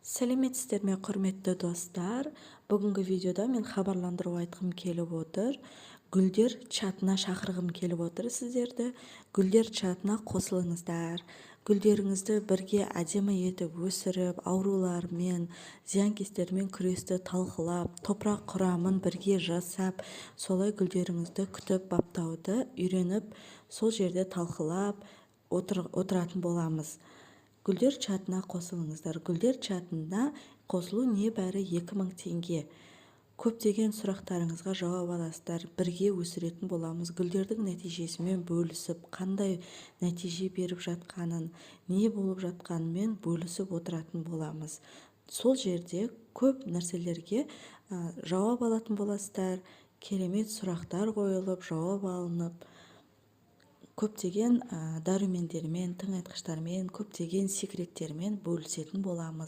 Сәлеметсіздер ме, құрметті достар! Бүгінгі видеода мен хабарландыру айтқым келіп отыр. Гүлдер чатына шақырғым келіп отыр сіздерді. Гүлдер чатына қосылыңыздар. Гүлдеріңізді бірге әдемі етіп өсіріп, аурулармен, зиянкестермен күресті талқылап, топырақ құрамын бірге жасап, солай гүлдеріңізді күтіп баптауды үйреніп, сол жерде талқылап отыратын боламыз. Гүлдер чатына қосылыңыздар. Гүлдер чатына қосылу небәрі 2000 теңге. Көптеген сұрақтарыңызға жауап аласыздар, бірге өсіретін боламыз. Гүлдердің нәтижесімен бөлісіп, қандай нәтиже беріп жатқанын, не болып жатқанымен бөлісіп отыратын боламыз. Сол жерде көп нәрселерге жауап алатын боласыздар. Керемет сұрақтар қойылып, жауап алынып, көптеген дәрумендермен, тыңайтқыштармен, көптеген секреттермен бөлісетін боламыз.